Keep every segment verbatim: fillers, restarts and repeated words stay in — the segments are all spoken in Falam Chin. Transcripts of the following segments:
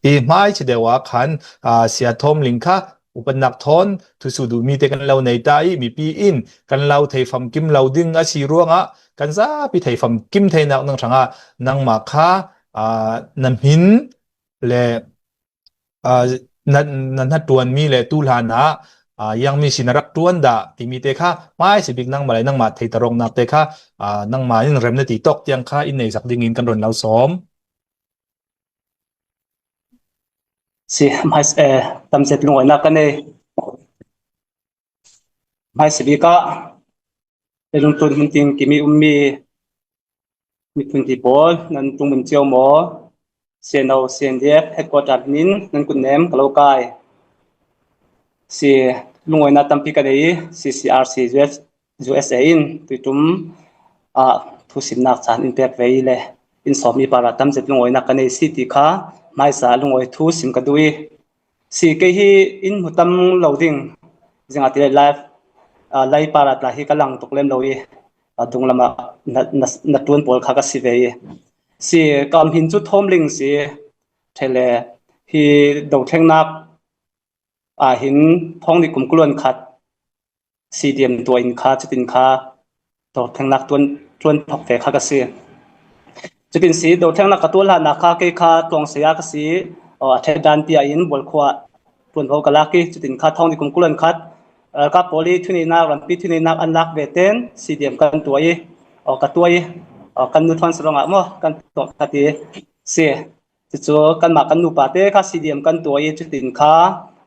I hmai si deuh ah khan, aa, Sia Thawm Ling kha upatnak thawn thusuh duh mite kan lo nei ta i, mipi in kan lo thei famkim lo ding a si ruangah kan zapi thei famkim theinak ding hrangah nangmah kha, aa, na hmin le, aa, na, na hnaṭuanmi le tuhlan ah, aa, ziangmi si na rak ṭuan dah timi te kha hmai si bik nangmah le nangmah theitarawknak te kha, aa, nangmah in rem na ti tawk tiang kha in neihsak dingin kan run lo sawm. Si, hmai, eh, tam zet lungawinak ka nei. Hmai si bik ah, leilung tlun hmun tin kim i ummi miphun ti pawl, nan ṭung mun cio maw? C N O, C N D F headquarter hminin nan kutnem ka lo kai. Si, lungawinak tampi ka nei i, C C R C U S, U S A in tuitum ah thusimnak caan in pek ve i le in sawm i par ah tam zet lungawinak ka nei si ti kha hmaisa lungawi thu sim ka duh i, si, kei hi in hmu tam lo ding, ziangahtile live, aa, live par ah tla hi ka lang tuk lem lo i, aa, dunglam ah na, na, na ṭuan pawl kha ka si ve i, si, ka hmin cu Thawm Ling si, ṭhele hi dothlengnak ah hin Thawngni kum kul le khat C D M tuah in kha, cutin kha dothlengnak ṭuan, ṭuan thok ve kha ka si. Cutin si, dothlengnak ka tuah hlanah kha kei kha Tlawng saya ka si, aw, a ṭhet dan tiah in Bual khua ṭuanvo ka lak i, cutin kha Thawngni kum kul le khat, ralkap pawl i thuneihnak, rampi thuneihnak an lak ve ten C D M kan tuah i, aw, ka tuah i, aw, kan nu thawn si ruangah maw kan tuah ka ti si. Cucu kanmah kan nupa te kha C D M kan tuah i, cutin kha,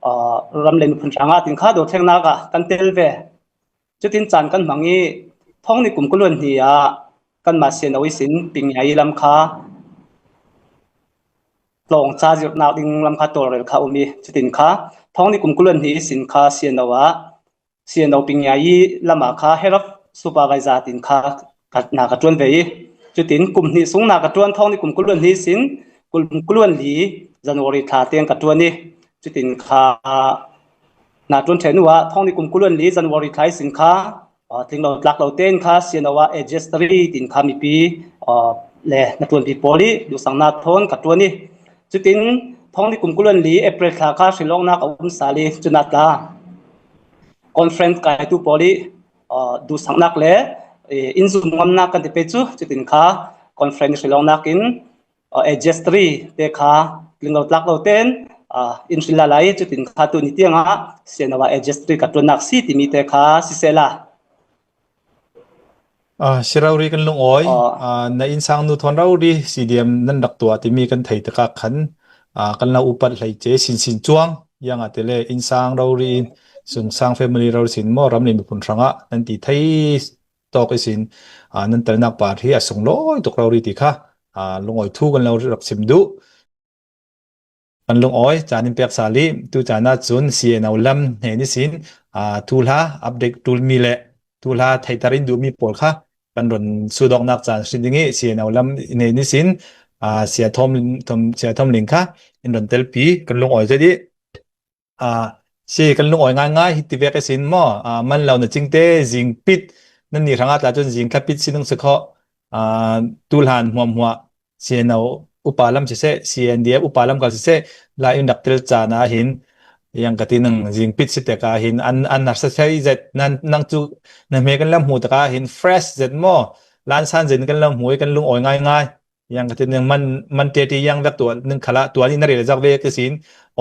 aa, ram le miphun hrangah tin kha dothlengnak ah kan tel ve. Cutin caan kan hmang i, Thawngni kum kul le hnih ah kanmah C N O ihsin Pingyai lam kha Tlawng ca zirhnak ding lam kha tawlrel kha um i, cutin kha Thawngni kum kul le hnih ihsin kha C N O ah, C N O Pingyai lamah kha head of supervisor tin kha ka, na ka ṭuan ve i, cutin kum hnih sung na ka ṭuan, Thawngni kum kul le hnih sin kum kul le li January thla tiang ka ṭuan i, cutin kha na ṭuan ṭheh hnu ah Thawngni kum kul le li January thla ihsin kha, aa, tling lo tlak lo tein kha C N O ah A G S three tin kha mipi, aa, le na ṭuanpi pawl i duhsaknak thawn ka ṭuan i, cutin Thawngni kum kul le li April thla kha hrilawknak a um sal i, cunah tla conference kaitu pawl i, aa, duhsaknak le, eh, in zum ngamnak kan ti pei cu, cutin kha conference hrilawknak in, aa, A G S three te kha tling lo tlak lo tein, aa, in hril lala i, cutin kha tuni tiangah C N O ah A G S three ka ṭuannak si timi te kha sisehla. Ah, si rori kan lungawi. Ah. Ah, na innsang nu thawn rori C D M nan rak tuah timi kan thei tikah khan, ah, kan lo upat hleice sinsin cuang. Ziangahtile innsang rori in, sungsang family rori sin maw, ram le miphun hrangah nan ti thei tawk ihsin, ah, nan telnak par hi a sunglawi tuk rori ti kha, ah, lungawi thu kan lo rak sim duh. Kan lungawi caan in pek sal i, tu caan ah cun C N O lam hnen ihsin, aa, thuhla update ṭulmi le thuhla theihter in duhmi pawl kha kan run sut awknak caan si ding i, C N O lam hnen ihsin, aa, Sia Thawm, Thawm, Sia Thawm Ling kha in run telpi kan lungawi zet i, aa, si kan lungawi ngaingai hi ti vek ihsin maw, aa, man lo na cingte zingpit, nannih hrangah tla cun zingkha pit si ding si khawh, aa, tuhlan hmuahhmuah C N O upa lam siseh, C N D F upa lam kal siseh, la in rak tel caan ah hin, ziang ka ti ning, zingpit si tek ah hin, an, an harsa thei zet, nan, nang cu na hme kan lo hmu tak ah hin, fresh zet maw, lansan zet kan lo hmu i kan lungawi ngaingai. Ziang ka ti ning, man, man ṭeti ziang vek tuah ning khalah, tuah nih na rel zak ve ka sin,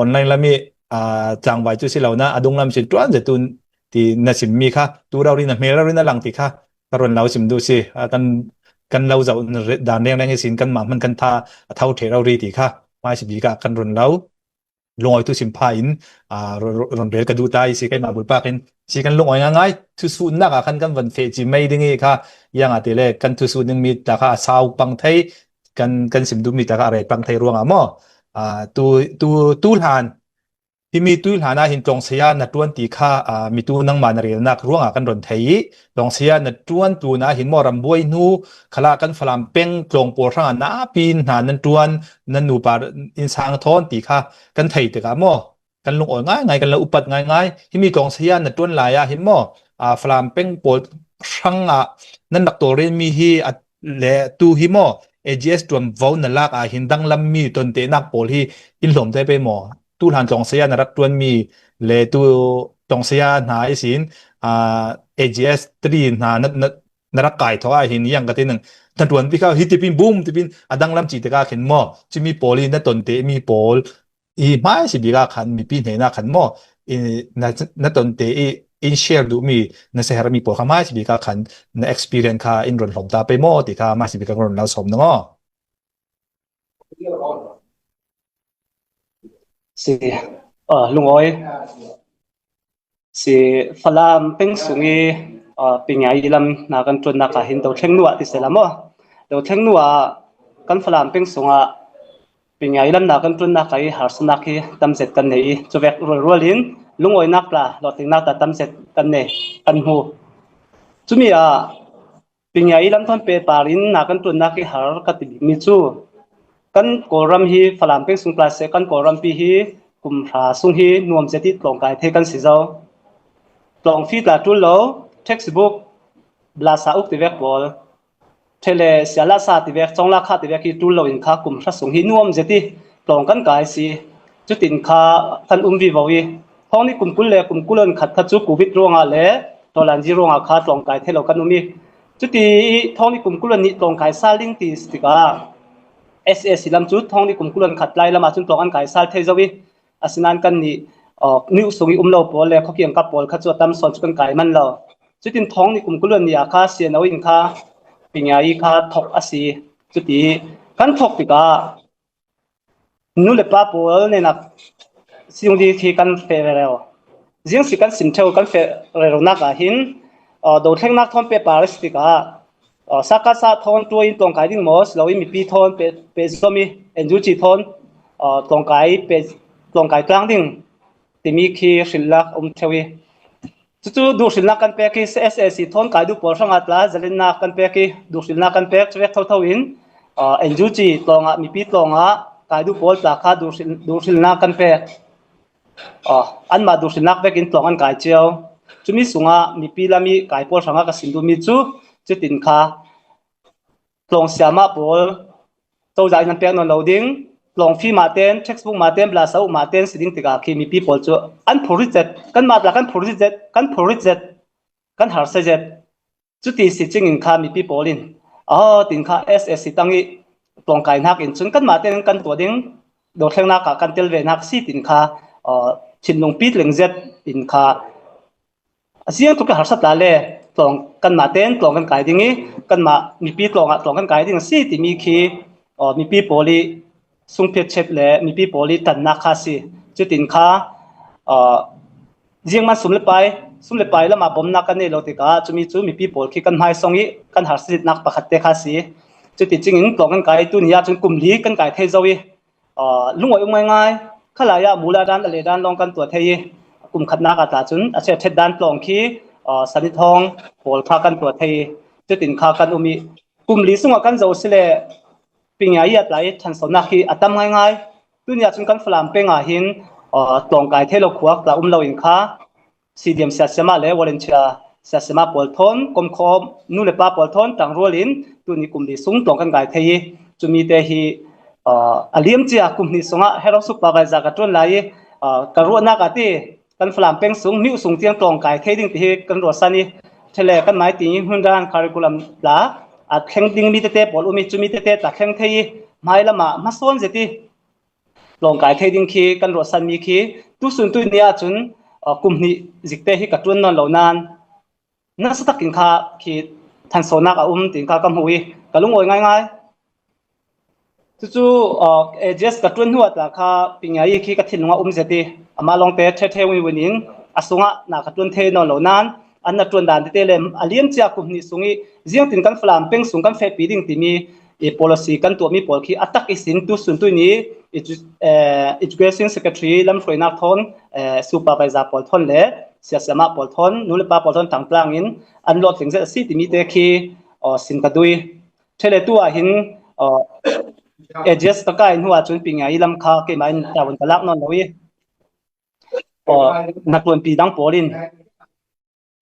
online lam i, aa, tlangvai cu si lo na, a dunglam sin ṭuan zet tu ti na simmi kha, tu rori na hmel rori na lang ti kha, ka run lo sim duh si, aa, kan, kan lo zoh dan rengreng ihsin kanmah hman kan tha a tho ṭheh rori ti kha, hmai si bik ah kan run lo lungawi thu sim pha in, aa, ru-, ru-, run rel ka duh ta i si keimah bulpak in si kan lungawi ngaingai, thusuhnak ah khan kan van feh ci mai ding i kha, ziangahtile kan thusuh dingmi ta kha a sau pang thei, kan, kan sim duhmi ta kha a rel pang thei ruangah maw? Aa, tu, tu, tu hlan, himi tu hlan ah hin Tlawng saya na ṭuan ti kha, aa, mitu nangmah na relnak ruangah kan run thei i, Tlawng saya na ṭuan tlun ah hin maw, rambuai hnu khalah kan Falam peng tlawng pawl hrangah napi hna nan ṭuan, nan nupa innsang thawn ti kha kan thei tikah maw, kan lungawi ngaingai, kan lo upat ngaingai. Himi Tlawng saya na ṭuan lai ah hin maw, aa, Falam peng pawl hrangah nan rak tawlrelmi hi a le tu hi maw, AGS ṭuanvo na lak ah hin danglam mi tonte nak pawl hi in hlawm thei pei maw? Tu hlan tlawngsei a na rak ṭuan mi le tu tlawngsei a hna ihsin, ah, AGS three hna na, na, na rak kai thawk ah hin, yang ka ti nang, na ṭuan pi kha hi tipin bum tipin a danglam ci tikah khin maw? Cumi pawl hi na tonte mi pawl hi hmaisabik ah khan mipi hnenah khan maw? I, na, na tonte i in share duhmi, na siaherhmi pawl kha hmaisabik ah khan na experience kha in run hlawm ta pei maw ti kha hmaisabik ah run lau sawm nang aw. Si, ah, Lungawi. Si, Falam peng sung i, ah, Pingyai lam na kan ṭuannak ah hin Dothleng nu ah ti sela maw? Dothleng nu ah kan Falam peng sung ah Pingyai lam na kan ṭuannak ah i harsanak hi tam zet kan nei i, cuvek rualrual in lungawinak tla, hlawhtlinnak tla tam zet kan nei, kan hmu. Cumi ah Pingyai lam thawn pehpar in na kan ṭuannak i har ka ti bikmi cu, kan Kawlram hi, Falam peng sung tla seh, kan Kawlrampi hi kum hra sung hi nuam zet i tlawngkai thei kan si zo. Tlawng fee tla ṭul lo, textbook, blasa uk tivek pawl, ṭhele sialasa tivek, cawnglakha tivek hi ṭul lo in kha kum hra sung hi nuam zet i tlawng kan kai si. Cutin kha kan um vivo i, thawng ni kum kul le kum kul an khat kha cu Covid ruangah le Tolanji ruangah kha tlawngkai thei lo kan um i, cuti i thawng ni kum kul an nih tlawngkai sal ding ti si tikah S A C lam cu thawng ni kum kul an khat lai lamah cun tlawng an kai sal thei zo i, asinain kan nih, uh, nih sung i um lo pawl le khuakiangkap pawl kha cu a tam sawn cu kan kai man lo. Cutin thawng ni kum kul an nih ah kha siano in kha Pingyai kha thok a si. Cuti kan thok tikah nu le pa pawl nenak siung li khi kan feh rero. Ziang si kan sim ṭheu kan feh reronak ah hin, uh, Dothlengnak thawn pehpar a si tikah, uh, sakasa thawn ṭuai in tlawngkai ding maw si lo i mipi thawn peh, peh zom i N U G thawn, uh, tlawngkai peh, tlawngkai tlang ding timi khi hrilnak a um ṭheu i, cucu duhhrilnak kan pek i, S A C thawn kai duh pawl hrangah tla zalennak kan pek i, duhhrilnak kan pek, cuvek thotho in, uh, N U G tlawngah, mipi tlawngah kai duh pawl tla kha duhhril, duhhrilnak kan pek. Uh, anmah duhhrilnak vekin tlawng an kai cio. Cumi sungah mipi lam i kai pawl hrangah ka sim duhmi cu cutin kha tlawng siamah pawl cozah in an pek nawn lo ding, tlawng fee mah ten, textbook mah ten, blasa uk mah ten si ding tikah khi mipi pawl cu an phurrit zet, kanmah tla kan phurrit zet, kan phurrit zet, kan harsa zet. Cuti si cingin kha mipi pawl in, aw, tin kha S A C tang i tlawngkai hnak in cun kanmah ten kan tuah ding, Dothlengnak ah kan tel ve hnak si tin kha, aw, thinlung pitling zet in kha a ziang tuk i harsa tla le tlawng kanmah ten tlawng kan kai ding i, kanmah mipi tlawngah tlawng kan kai ding a si timi khi, aw, mipi pawl i sungphiat chet le mipi pawl i tannak kha a si. Cutin kha, aw, ziangman sum le pai, sum le pai lamah bomnak kan nei lo tikah cumi cu mipi pawl khi kan hmaisawng i kan harsatnak pakhat te kha a si. Cuti cingin tlawng kan kai, tuni ah cun kum li kan kai thei zo i, aw, lungawi um ngaingai. Khalai ah mula dan, ale dan lawng kan tuah thei i, kum khatnak ah tla cun a ṭhet dan tlawng khi, aw, sanithawng pawl kha kan tuah thei i, cutin kha kan um i, kum li sungah kan zo si le Pingyai ah tla i ṭhansonak hi a tam ngaingai. Tuni ah cun kan Falam peng ah hin, aw, tlawngkai thei lo khua tla um lo in kha, C D M siasiamah le volunteer siasiamah pawl thawn komkhawm, nu le pa pawl thawn ṭangrual in tuni kum li sung tlawng kan kai thei i, cumi te hi, aw, a liam cia kum hnih sungah Herau Supervisor ka ṭuan lai i, aw, ka ruahnak ah ti kan Falam peng sung, Myo sung tiang tlawng kai thei ding ti hi kan ruahsan i, ṭhele kan mai ti i hmundan curriculum tla a thleng ding mi tete pawl um i, cumi tete tla thleng thei i, hmai lamah hmasawn zet i tlawngkai thei ding khi kan ruahsanmi khi tusun tuni ah cun, aw, kum hnih zikte hi ka ṭuan nawn lo nain nasa takin kha khi ṭhansonak a um tiin kha ka hmu i ka lungawi ngaingai. Cucu, aw, A G S ka ṭuan hnu ah tla kha Pingyai khi ka thinlung ah um zet i amah lawngte ṭheṭhe wi win in a sungah na ka ṭuan thei nawn lo nain an na ṭuan dan tete le a liam cia kum hnih sung i ziangtin kan Falam peng sung kan fehpi ding timi i policy kan tuahmi pawl khi a tak ihsin tusun tuni edu-, eh, Education Secretary lamhruainak thawn, eh, supervisor pawl thawn le siasiamah pawl thawn, nu le pa pawl thawn ṭangtlang in an lawhtling zet a si timi te khi, aw, sim ka duh i. Ṭhele tu ah hin, aw, A G S ka kai hnu ah cun Pingyai lam kha keimah in tavuan ka lak nawn lo i, aw, hnaṭuanpi dang pawl in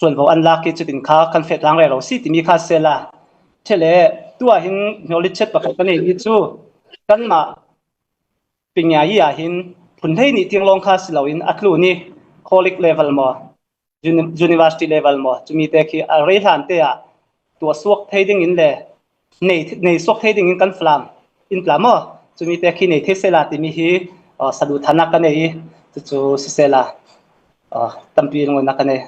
ṭuanvo an lak i cutin kha kan feh tlang rero si timi kha sela. Ṭhele Tua hin hmiolit chet pakhat ka nei hi chu, kanmah pinyayi ah hin phun hlei nih tiang lawng kha si loin a tlu ni, college level maw, uni-, university level maw, chumi te khi a rei hlan te ah tuah suak thei dingin le nei, nei suak thei dingin kan Falam in Falam maw, chumi te khi nei thei sela timi hi, uh, saduhthahna ka nei i, chu chu sisela, uh, tampi lungawinak ka nei.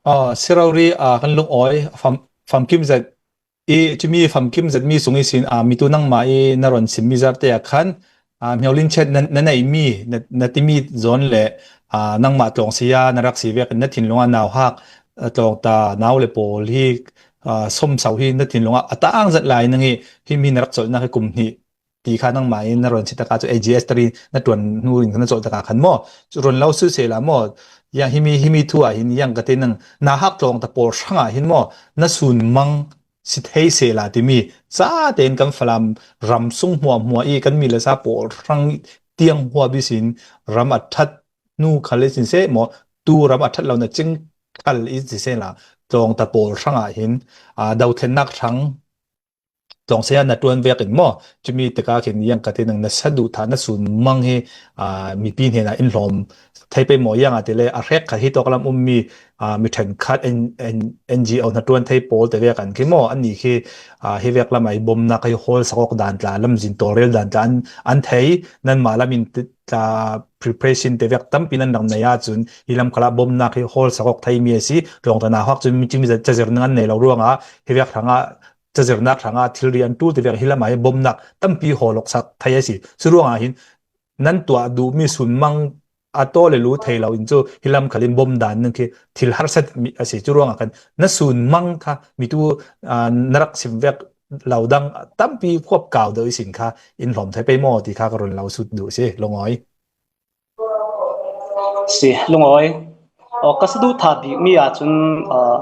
Ah, si rori, ah, kan lungawi, fam, famkim zet i, chumi famkim zet mi sung i sin, ah, mitu nangmah i na ron sim mi zar te a khan, ah, hmiolin chet na, na nei mi, na, na timi zawn le, ah, nangmah tlawng saya na rak si vekin na thinlunga nauhak, ah, tlawngta nau le pawl hi, ah, somsau hi na thinlunga a tang zet lai nang i, hi mi na rak colhnak hi kum hnih ti kha nangmah in na ron si taka chu A G S tari na tuan hnu in na colh taka khan maw, chu ron lo su sela maw, yang himi, himi thu ah hin yang ka te nang nauhak tlawngta pawl hrangah hin maw, na sun mang si thei sela timi, ca tein kan Falam ram sung hmuahhmuah i kan mi le sa pawl hrang tiang huap i sin, ram a ṭhat hnu khal i sin seh maw, tu ram a ṭhat lo na cing khal i sin sela, tlawngta pawl hrangah hin, aa, dothlennak hrang tlawng saya na tuan vekin maw, chumi teka khin yang ka te nang na saduhthah na sun mang hi, aa, mipi hnenah in hlawm thei pei maw, yang a ti le a hrek khat hi tawk lam um mi, aa, mi ṭhenkhat N-, N-, N G O na tuan thei pawl te vek an khi maw, an ni khi, aa, hi vek lam ah i bomnak hi hawl sak awk dan tla, lamzin tawlrel dan tla an, an thei, nanmah lam in t-, tla preparation te vek tampi nan lam nei ah cun hi lam khalah bomnak hi hawl sak awk thei mi a si, tlawngta nauhak cun mi cimi cazir ning an nei lo ruangah hi vek hrangah cazirnak hrangah thilri an tul ti vek hi lamah hi bomnak tampi hawl awk sak thei a si. Cu ruangah hin nan tuah duhmi sun mang a taw le lu thei lo in cu hi lam khalin bom dan ning khi thil harsat mi a si. Cu ruangah khan na sun mang kha mitu, aa, na rak sim vek lo dang tampi khuap kau deuh i sin kha in hlawm thei pei maw ti kha ka run lo sut duh si. Lungawi. Si, lungawi. Aw, ka saduhthah bik mi ah cun, aa,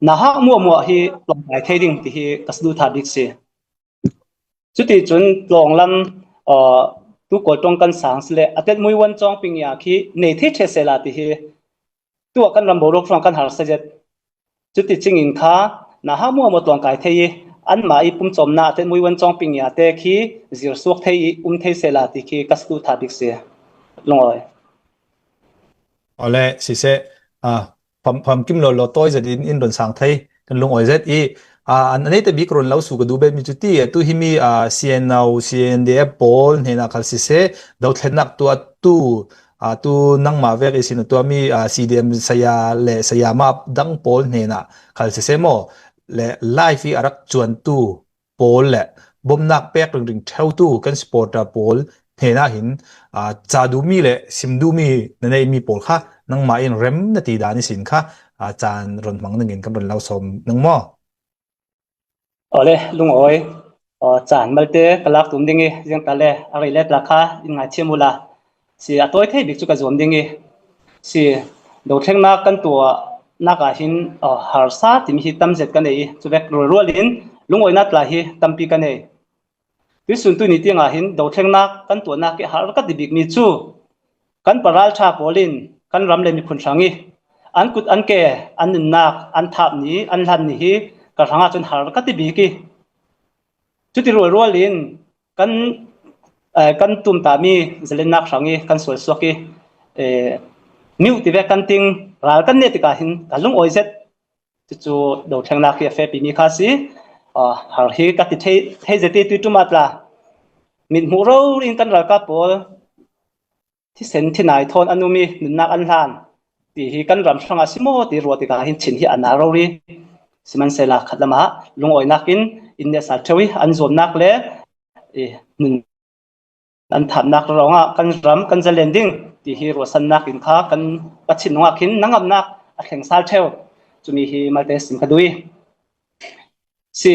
nauhak hmuahhmuah hi tlawngkai thei ding ti hi ka saduhthah bik si. Cuticun tlawng lam, aa, tu kawl ṭong kan sang si le a tet mui wan cawng ping ya khi nei thei ṭheh sela ti hi tuah kan ram boruak ruang kan harsa zet. Cuti cingin kha nauhak hmuahhmuah tlawngkai thei i anmah i pumcawmna a tet mui wan cawng ping ya te khi zir suak thei i um thei sela ti khi ka saduhthah bik si. Lungawi. Awle, siseh, aa, fam, famkim lo lo tawi zet in, in run sang thei kan lungawi zet i, aa, an, a neite bik run lo su ka duh bet mi cu ti, atu himi, aa, C N O, C N D F pawl hnenah khal siseh, dothlennak tuah tu, aa, tu nangmah vek i sin a tuahmi, aa, C D M saya le sayama dang pawl hnenah khal siseh maw, le live i a rak cuantu pawl le bomnak pek ringring ṭheutu kan supporter pawl hnenah hin, aa, ca duhmi le sim duhmi na neihmi pawl kha nangmah in rem na ti dan ihsin kha, aa, caan run hmang ningin kan run lo sawm nang maw? Awle, lungawi. Aw, caan malte ka lak tum ding i, ziangta le a rei le tla kha in ngaithiam uhla. Si, a tawi thei bik cu ka zuam ding i, si, dothlennak kan tuahnak ah hin, aw, harsa timi hi tam zet ka nei i, cuvek rualrual in lungawinak tla hi tampi ka nei. Tuisun tuni tiangah hin dothlennak kan tuahnak i har ka ti bikmi cu kan paralṭha pawl in kan ram le miphun hrang i an kut an ke, an nunnak, an thap ni, an hlan ni hi ka hrangah cun har ka ti bik i, cuti rualrual in kan, eh, kan tumtahmi zalennak hrang i kan sualsuak i, eh, miuh tivek kan ting, ral kan neh tikah hin ka lungawi zet. Cucu dothlennak hi a fepimi kha si. Ah, har hi ka ti thei, thei zet i tuiṭum ah tla mithmuh rori in kan ralkap pawl thisen thinai thawn an um i nunnak an hlan ti hi kan ram hrangah si maw ti ruah tikah hin chin hi a na rori. Sihmanhsehlaw khat lamah lungawinak in in nehsal ṭheu i an zuamnak le i nun an thapnak ruangah kan ram kan zalen ding ti hi ruahsannak in kha kan Pathian nungah khin nangamnak a thleng sal ṭheu. Cumi hi malte sim ka duh i si.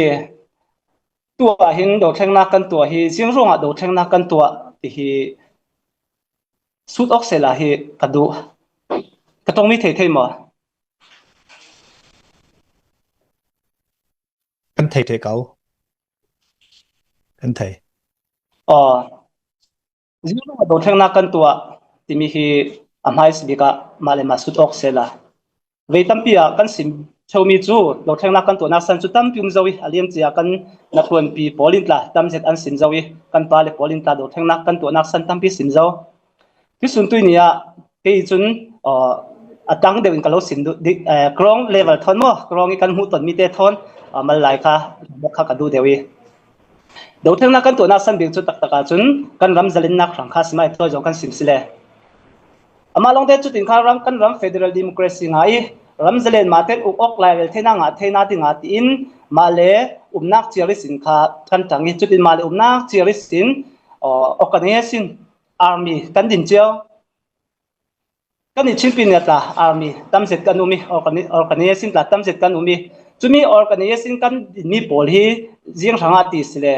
Tuah hin dothlennak kan tuah hi, ziang ruangah dothlennak kan tuah ti hi sut awk sehla hi ka duh. Ka ṭongmi thei thei maw? Kan thei thei ko. Kan thei. Aw, ziang ruangah dothlennak kan tuah timi hi a hmaisa bik ah mah le mah sut awk sehla vei tampi ah kan sim ṭheu mi cu dothlengnak kan tuahnak san cu tampi um zo i, a liamcia kan natluanpi pawl in tla tamzet an sim zo i, kan pa le pawl in tla dothlengnak kan tuahnak san tampi sim zo. Tuisun tui ni ah kei cun, aw, a tang deuh in ka lo sim duh, di, eh, ground level thawn maw, ground i kan hmuh tonmi te thawn, aw, mal lai kha, kha ka duh deuh i. Dothlengnak kan tuahnak san bik cu taktak ah cun kan ram zalennak hrang kha simai thawi zong kan sim si le. Amah lawngte cutin kha ram, kan ram federal democracy ngah i, ram zalen mah tein uk awk lai rel theinak ngah theinak ding ah tiin mah le umnak ciar ihsin kha kan ṭang i, cutin mah le umnak ciar ihsin, aw, organization, army kan din cio. Kan i Chinpi nia tla army tamzet kan um i, organi-, organization tla tamzet kan um i, cumi organization kan dinmi pawl hi ziang hrangah ti si le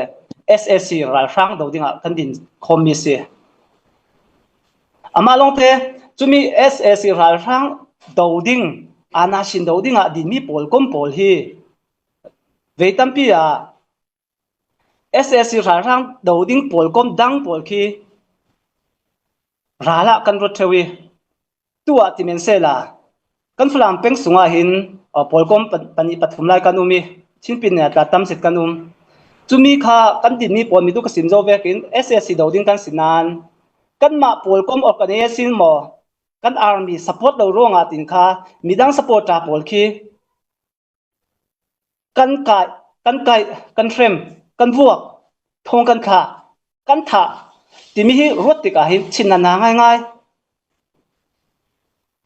S A C ralhrang do dingah kan din khawmmi si. Amah lawngte cumi S A C ralhrang do ding, ana sin do dingah dinmi pawl kom pawl hi vei tampi ah S A C ralhrang do ding pawl kom dang pawl khi ral ah kan ruat ṭheu i, tu ah ti men sehla kan Falam peng sungah hin, aw, pawl kom pa-, pahnih pathum lai kan um i, Chinpi nia tla tamzet kan um. Cumi kha kan dinmi pawl mi tu ka sim zo vekin S A C do ding kan si nain kanmah pawl kom organization maw, kan army support lo ruangah tin kha midang supporter pawl khi kan kaih, kan kaih, kan hrem, kan vuak, thawng kan thlak, kan thah timi hi ruat tikah hin thinna na ngaingai.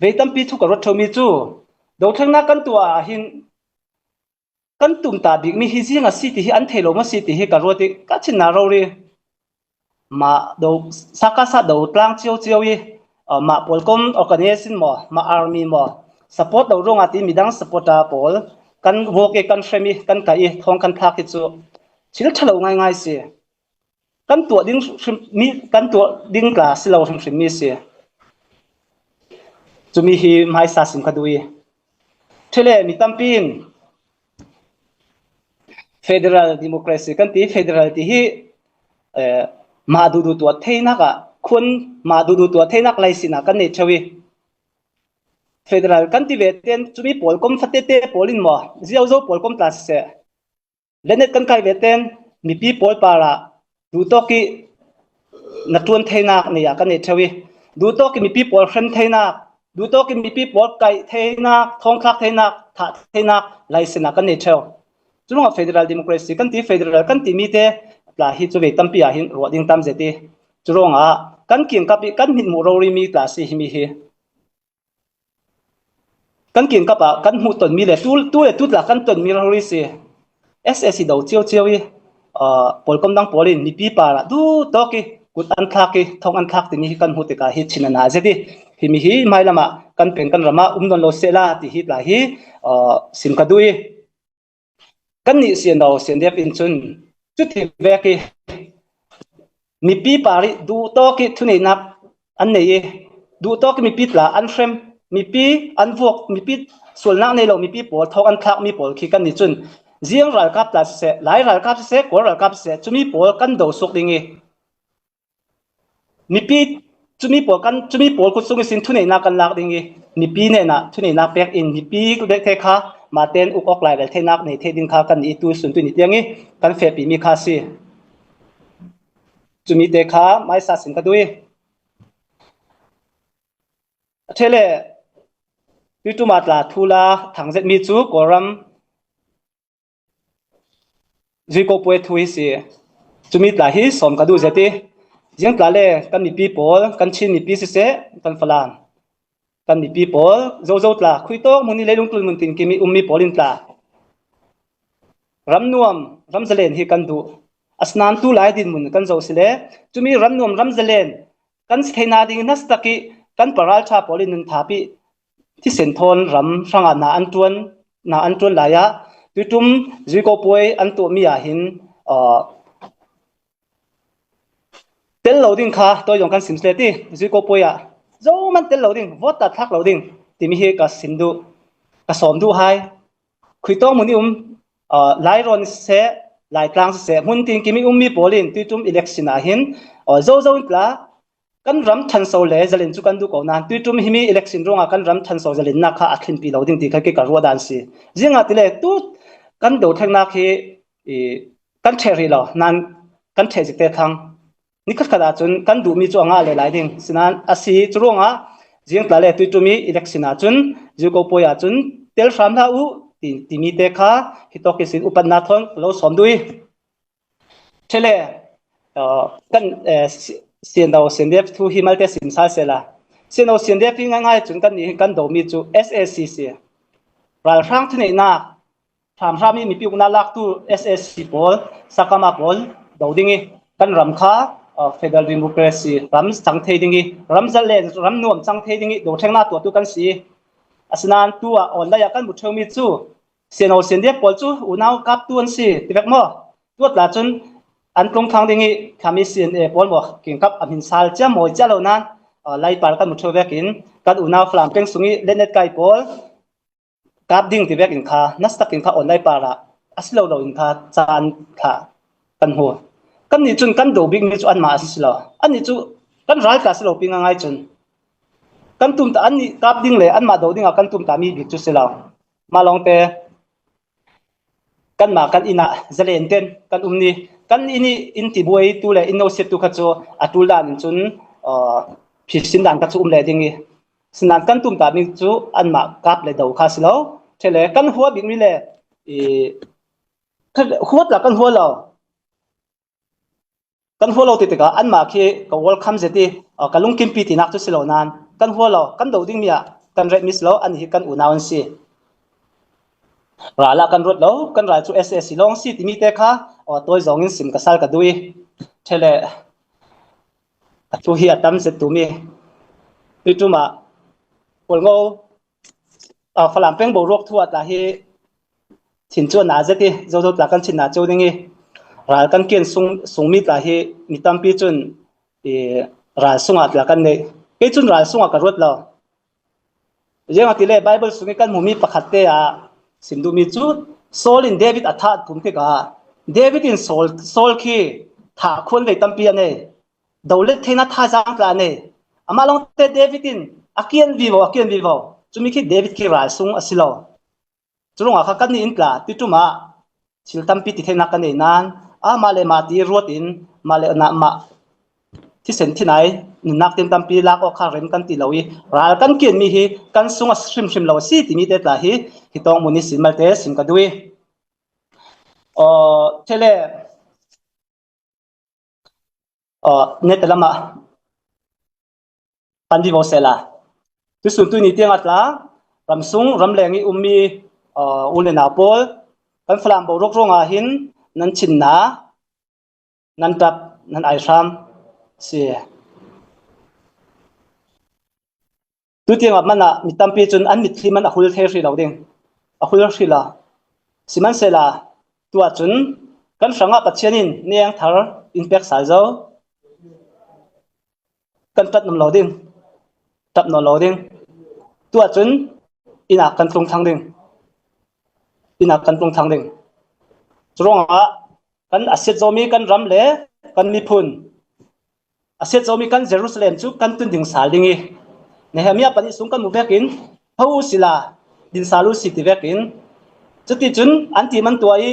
Vei tampi thu ka ruat ṭheu mi cu dothlengnak kan tuah ah hin kan tumtah bikmi hi ziang a si ti hi an thei lo maw si ti hi ka ruat i ka thinna rori. Mah do, saka sa do tlang cio cio i, ah, mah pawl kom organization maw, mah army maw, support lo ruangah ti midang supporter pawl kan vuak i, kan hrem i, kan kaih i, thawng kan thlak i cu thil ṭha lo ngaingai si. Kan tuah ding hrim, mi, kan tuah ding tla si lo hrimhrim mi si. Cumi hi hmaisa sim ka duh i, ṭhele mi tampi in federal democracy kan ti, federal ti hi, eh, mah duhduh tuah theinak ah, khuan mah duhduh tuah theinak laisin ah kan nei ṭheu i, federal kan ti ve ten cumi pawl kom fatete pawl in maw, ziozo pawl kom tla siseh, lenet kan kai ve ten mipi pawl parah duhtawk i natluan theinak nei ah kan nei ṭheu i, duhtawk i mipi pawl hrem theinak, duhtawk i mipi pawl kaih theinak, thawngthlak theinak, thah theinak laisin ah kan nei ṭheu. Curuangah federal democracy kan ti, federal kan timi te tla hi cu vei tampi ah hin ruah ding tam zet i, curuangah kan kiangkap i kan hmit hmuh rorimi tla si himi hi. Kan kiangkap ah kan hmuh tonmi le tu, tu le tu tla kan tonmi rori si. S A C do cio cio i, ah, pawlkom dang pawl in mipi parah duhtawk i kut an thlak i thawng an thlak timi hi kan hmuh tikah hi thin a na zet i, himi hi hmailam ah kan peng kan ram ah um nawn lo sehla ti hi tla hi, ah, sim ka duh i. Kan nih sian lo sian dep in cun cuti vek i mipi par i duhtawk i thuneihnak an nei i, duhtawk i mipi tla an hrem, mipi an vuak, mipi sualnak nei lo mipi pawl thawng an thlakmi pawl khi kan nih cun ziang ralkap tla siseh, Lai ralkap siseh, Kawl ralkap siseh, cumi pawl kan do suak ding i, mipi, cumi pawl kan, cumi pawl kut sung ihsin thuneihnak kan lak ding i, mipi hnenah thuneihnak pek in mipi vekte kha mahten uk awk lai rel theinak nei thei ding kha kan nih i, tu sun tu ni tiang i kan fehpimi kha si. Cumi te kha hmaisa sin ka duh i. A ṭhele tuiṭum ah tla thu la thang zetmi cu Kawlram Zuiko puai thu hi si. Cumi tla hi sawm ka duh zet i, ziang tla le kan mipi pawl, kan Chin mipi siseh, kan Falam, kan mipi pawl, zozo tla, khuitawk hmun i leilung tlun hmun tinkim i ummi pawl in tla ram nuam, ram zalen hi kan duh. Asinain tu lai dinhmun kan zoh si le, cumi ram nuam, ram zalen kan si theinak ding i nasa tak i kan paralṭha pawl in nun thap i thisen thawn ram hrangah na an ṭuan, na an ṭuan lai ah tuiṭum Zuiko puai an tuahmi ah hin, ah, tel lo ding kha tawi zong kan sim si le ti, Zuiko puai ah zohman tel lo ding, vote tla thlak lo ding timi hi ka sim duh, ka sawm duh hai. Khuitawk hmun i um, ah, Lai rawn siseh, Lai tlang siseh, hmun tinkim i ummi pawl in tuiṭum election ah hin, ah, zozo in tla kan ram ṭhanso le zalen chu kan duh ko nan, tuiṭum hi mi election ruangah kan ram ṭhanso zalennak kha a tlinpi lo ding ti kha kei ka ruah dan si. Ziangahtile tu kan do thlengnak hi i, kan ṭheh rih lo nan, kan ṭheh zikte thlang. Ni khatkhat ah cun kan duhmi cu a ngah le lai ding. Sinan a si cu ruangah ziangtla le tuiṭum i election ah cun ziko puai ah cun tel hram hlah uh ti, timi te kha hitawk ihsin upatnak thawn ka lo sawm duh i. Ṭhele, uh, kan, eh, si-, C N O, C N D F thu hi malte sim sal sehla. C N O, C N D F hi ngaingai cun kannih hi kan domi cu S A C si. Ralhrang thuneihnak, hramhram i mipi uknak laktu S A C pawl, sakama pawl do ding i kan ram kha, uh, federal democracy ram cang thei ding i ram zalen, ram nuam cang thei ding i do thlengnak tuahtu kan si. Asinan tu ah online ah kan mu ṭheumi cu C N O, C N D F pawl cu unau kaptu an si, ti vek maw? Tuatla cun an tlung thlang ding i khami C N A pawl maw, kingkap a hmin sal cia mawi cia lo nan, uh, Laipar kan mu ṭheu vekin kan unau Falam peng sung i letnet kai pawl kap ding ti vekin kha, nastakin kha online par ah a si lo lo in kha caan thlah kan hmu. Kannih cun kan do bikmi cu anmah a si lo. Annih cu kan ral tla si lo pi ngaingai cun kan tumta, annih kap ding le anmah do dingah kan tumtami bik cu si lo. Mah lawngte kanmah kan inn ah zalen ten kan um ni, kan inn i inn tibuai tu le inn nosiat tu kha cu a ṭul dan in cun, uh, phisin dan kha cu um le ding i, sinan kan tumtami cu anmah kap le do kha si lo. Ṭhele kan hua bikmi le i, kha-, huat la kan hua lo. Kan hua lo ti tikah anmah khi ka welcome zet i, uh, ka lungkimpi tinak cu si lo nan kan hua lo, kan do dingmi ah kan retmi si lo, annih hi kan unau an si. Ral ah kan ruat lo, kan ral cu S A C lawng si timi te kha, uh, tawi zawngin sim ka sal ka duh i. Ṭhele, a thu hi a tam zet tumi. Tuiṭum ah Pualngo, a, Falam peng boruak thu ah tla hi thin cu a na zet i, zozo tla kan thin na co ding i, ral kan kian sung, sungmi tla hi mi tampi cun i, ral sungah tla kan neih. Kei cun ral sungah ka ruat lo. Ziangahtile Bible sung i kan hmumi pakhat te ah sim duhmi cu Saul in David a thah tum tikah David in Saul, Saul khi thah khuan vei tampi a nei. Do let theihnak thazaang tla a nei. Amah lawngte David in a kian vivo, a kian vivo. Cumi khi David khi ral sung a si lo. Cu ruangah kha kannih in tla tuiṭum ah thil tampi ti theinak kan nei nan, a mah le mah ti ruat in, mah le mah thisen thinai nunnak tin tampi lak awk kha rem kan ti lo i, ral kan kianmi hi kan sung a hrimhrim lo a si timi te tla hi hitawk mun i sin malte sim ka duh i. Aw, ṭhele, aw, neta lamah pan vivo sehla. Tuisun tuini tiang a tla, ramsung, ramleng i ummi, aw, u le nau pawl, kan Falam boruak ruangah hin nan thinna, nan ṭap, nan aihram si. Tutiang ah man ah mi tampi cun an mitthli man a hul thei hrih lo ding, a hul hrih lo. Sihmanhsehlaw, tuah cun kan hrangah Pathian in niang thar in pek sal zo. Kan ṭap nuam lo ding, ṭap nawn lo ding. Tuah cun inn ah kan tlung thlang ding, inn ah kan tlung thlang ding. Curuangah kan a siat zomi kan ram le kan miphun, a siat zomi kan Jerusalem cu kan tun ding sal ding i, Nehemiah pahnih sung kan mu vekin, "Tho u sila, din sal u si," ti vekin, cuticun an ti man tuah i,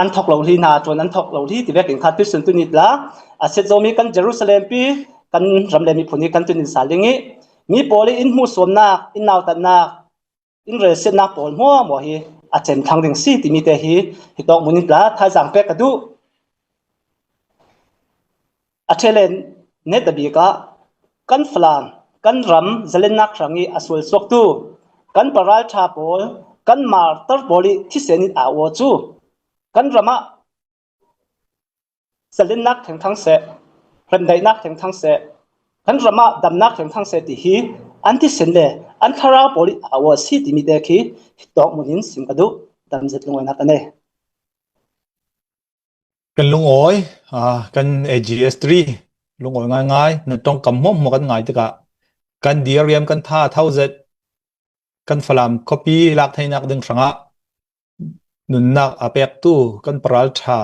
an thok lo hli hna, ṭuan an thok lo hli ti vekin kha tuisun tuni tla, a siat zomi kan Jerusalem pi, kan ram le miphun hi kan tun in sal ding i, mi pawl i in hmuhsuamnak, in nautatnak, in relsiatnak pawl hmuahhmuah hi a cem thlang ding si timi te hi hitawk mun in tla thaizang pek ka duh. A ṭhelen neta bik ah kan Falam, kan ram zalennak hrang i a sualsuaktu kan paralṭha pawl, kan martar pawl i thisen in a uar cu kan ram ah zalennak thengthang seh, remdaihnak thengthang seh, kan ram ah damnak thengthang seh ti hi an thisen le an thlarau pawl i a uar si timi te khi hitawk mun in sim ka duh, dam zet lungawinak ka nei. Kan lungawi, aa, kan A G S three lungawi ngaingai, nan ṭongkam hmuahhmuah kan ngai tikah kan D R M kan tha tho zet, kan Falam khuapi lak theinak ding hrangah nunnak a pektu kan paralṭha,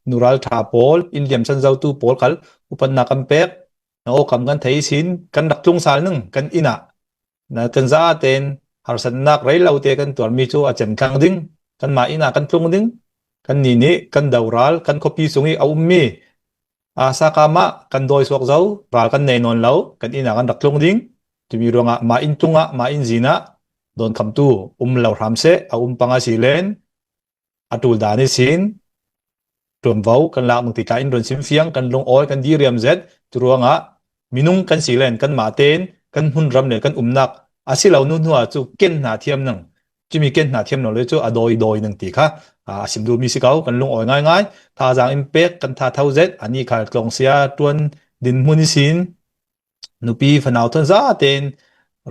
nuralṭha pawl, in liamsan zotu pawl khal upatna kan pek, na aw kam kan thei sin, kan rak tlung sal ning kan inn ah. Na kan zaten harsatnak rei lo te kan tuarmi cu a cem thlang ding, kanmah inn ah kan tlung ding, kan ni nih kan doral, kan khuapi sung i a ummi, a sakam ah kan dawi suak zo, ral kan nei nawn lo, kan inn ah kan rak tlung ding. Timi ruangah mah inn tlung ah, mah inn zin ah dawnkhamtu um lo hram seh, a um pang a si len, a ṭul dan ihsin ṭuanvo kan lak ning ti tla in run simfiang, kan lungawi kan diriam zet. Curuangah minung kan si len kanmah tein kan hmunram le kan umnak a si lo hnu hnu ah cu ken hna thiam ning, cumi ken hna thiam lo le cu a dawi dawi ning ti kha, aa, a sim duhmi si ko, kan lungawi ngaingai. Thazaang in pek kan tha tho zet, a nih khal tlawngsia ṭuan dinhmun ihsin nupi fanau thawn zaten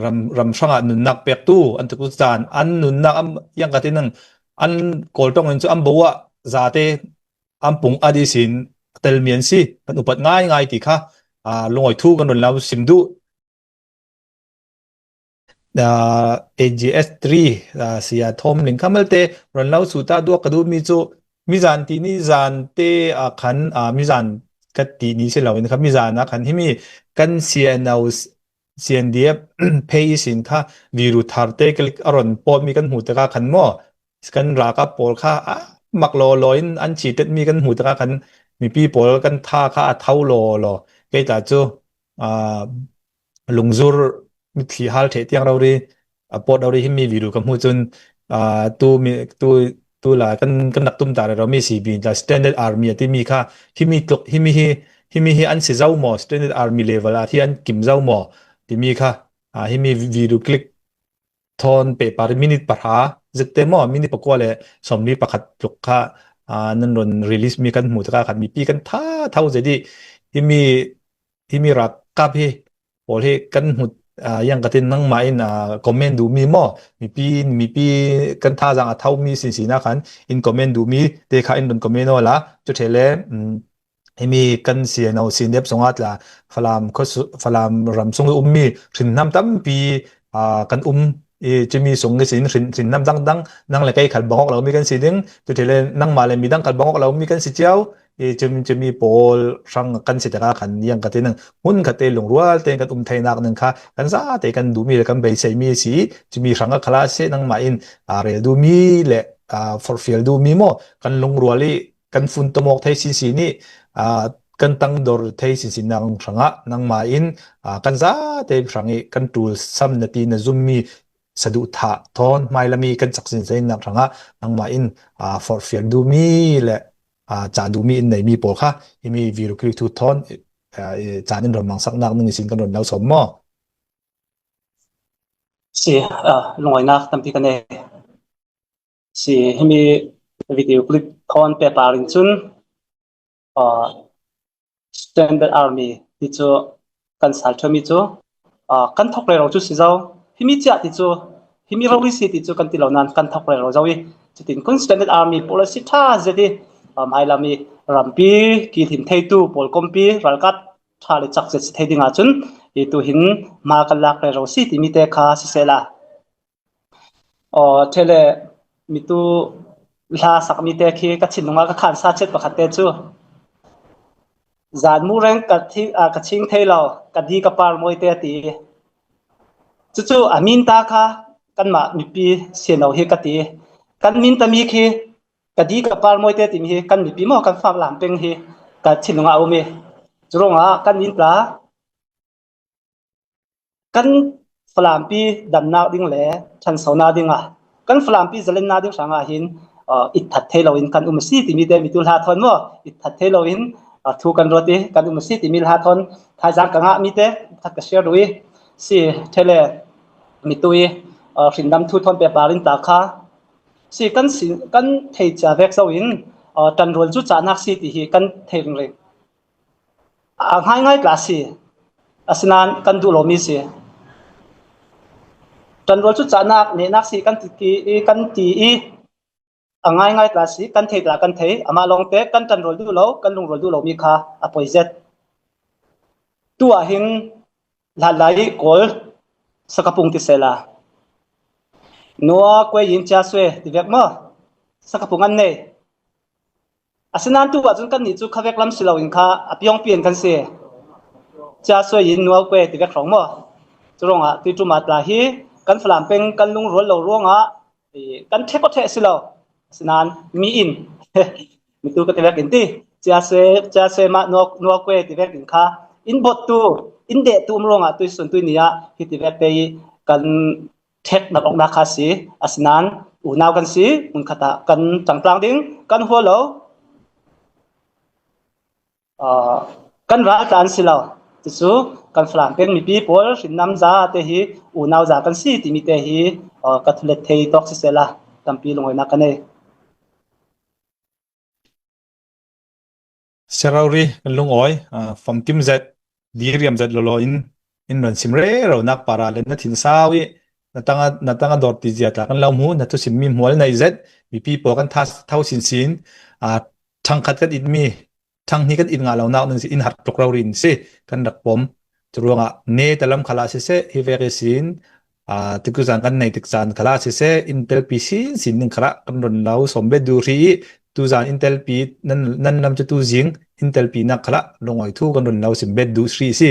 ram, ram hrangah nunnak pektu an tuk caan an nunnak an, yang ka ti ning, an kawl ṭong in cu an bo ah zate an pung a dih sin telmi an si, kan upat ngaingai ti kha, aa, lungawi thu kan run lo sim duh. Aa, A G S three, aa, Sia Thawm Ling kha malte run lo suhta duak ka duhmi cu mizan ti ni zan te ah khan, aa, mizan ka ti ni si lo in kha mizan ah khan himi kan C N O, C N D F phei ihsin kha viru thar te klik a run pawtmi kan hmuh tikah khan maw, kan ralkap pawl kha a mak lawlaw in an chitetmi kan hmuh tikah khan mipi pawl kan tha kha a tho lawlaw. Kei tla cu, aa, lungzur mitthli hal ṭheh tiang rori, a pawt rori himi viru ka hmuh cun, aa, tu mi, tu, tu la kan, kan rak tum ta rero mi si bing tla Standard Army a timi kha himi tluk, himi hi, himi hi an si zo maw, Standard Army level ah hi an kim zo maw timi kha, aa, himi viru klik thawn pehpar minute pahra zette maw, minute pakua le sawmli pakhat tluk kha, aa, nan run release mi kan hmuh tikah khan mipi kan tha tho zet i himi, himi ralkap hi pawl hi kan hmuh, aa, yang ka tin nangmah in, aa, comment duhmi maw, mipi, mipi kan thazaang a tho mi sinsin ah khan in comment duhmi te kha in run comment aw la, cu ṭheh le, um, himi kan C N O, C N D F sungah tla Falam khua su-, Falam ram sung i ummi hrinhnam tampi, aa, kan um i cumi sung ihsin hrin, hrinhnam dangdang nang le kei khal bang awk lomi kan si ding, cu ṭheh le nangmah le midang khal bang awk lomi kan si cio i cumi, cumi pawl hrang kan si tikah khan yang ka ti ning hmun khat te lungrual tein kan um theinak ning kha kan zate kan duhmi le kan beiseimi a si i cumi hrang ah khalah seh nangmah in, aa, rel duhmi le, aa, forhfial duhmi maw kan lungrual i kan fun tomawk thei sinsin i, aa, kan tangdor thei sinsin nak hrangah nangmah in, aa, kan zate hrang i kan ṭul sam na ti na zummi saduhthah thawn hmailam i kan cak sinsin nak hrangah nangmah in, aa, forhfial duhmi le, aa, cah duhmi in neimi pawl kha himi viru klik thu thawn, aa, i caan in run mangsak nak ning ihsin kan run lo sawm maw? Si, aa, lungawinak tampi ka nei. Si, himi video clip thawn pehpar in cun, aa, Standard Army ti cu kan sal ṭhami cu, aa, kan thawk rero cu si zo. Himi cia ti cu, himi rori si ti cu kan ti lo nain kan thawk rero zo i, cutin kun Standard Army policy ṭha zet i, aa, hmailam i rampi kilhim theitu pawl kompi ralkap ṭha le cak zet si thei ding ahcun, i tuhin hma kan lak rero si timi te kha sisehla, aw, ṭheh le mitu hla sakmi te khi ka thinlung ah ka khansa chet pakhat te cu, zan mu reng ka thi-, aa, ka ching thei lo, ka di ka par mawi te a ti. Cucu a min ta kha kanmah mipi C N O hi ka ti. Kan min tami khi ka di ka par mawi te timi hi kan mipi maw, kan Falam peng hi ka thinlung ah a um i, cu ruangah kan min tla kan Falampi damnak ding le ṭhansonak ding ah, kan Falampi zalennak ding hrangah hin, aa, itthat thei loin kan um a si timi te mitu hla thawn maw, itthat thei loin, aa, thu kan ruat i kan um a si timi hla thawn thaizang ka ngahmi te khat ka share duh i, si, ṭheh le mitu i, aa, hrinhnam thu thawn pehpar in ta kha, si, kan si, kan thei cia vek zo in, aa, ṭanrual cu cahnak si ti hi kan thei ringring. A ngaingai tla si, asinain kan duh lomi si. Ṭanrual cu cahnak nehnak si kan ti, kan ti i, a ngaingai tla si, kan thei tla kan thei, amah lawngte kan ṭanrual duh lo, kan lungrual duh lomi kha a poi zet. Tu ah hin hlanlai i Kawl sakapung ti sehla, nua kuai in cia sue ti vek maw? Sakapung an nei. Asinan tu ah cun kannih cu khavek lam si loin kha a piawng pian kan si. Cia suai in nuau kue ti vek hrawng maw? Cu ruangah tuiṭum ah tla hi kan Falam peng kan lungrual lo ruangah kan ṭhek aw ṭheh si lo. Asinan mi in mitu ka ti vek in ti, cia se, cia se mah nuau, nuau kue ti vek in kha in bottu, in dehtu um ruangah tuisun tuini ah hiti vek te i kan ṭhek nak awknak kha si. Asinan unau kan si, hmunkhat ah kan ṭangtlang ding, kan hua lo. Aa, kan ral tla an si lo. Cucu kan Falam peng mipi pawl hrinnam za te hi unau za kan si timi te hi, aa, ka thulet thei tawk sisehla tampi lungawinak ka nei. Sia Rori, kan lungawi, aa, famkim zet, diriam zet lolo in, in ron sim reronak para le na thinsau i na tanga, na tanga dawr ti zia tla kan lo hmu, na thusim mi hmual nei zet, mipi pawl kan tha, tho sinsin, aa, ṭhangkhat kan itmi, ṭhanghnih kan it ngah lonak nan si, in harh tluk rori in si, kan rak pom. Curuangah neta lam khalah siseh, hi vek ihsin, aa, tikuzan kan nei tikcaan khalah siseh, in telpi sinsin ding khalah kan run lo sawm bet duh hrih i, tuzan in telpi nan, nan lam cu tuzing in telpinak khalah lungawi thu kan run lo sim bet duh hrih si.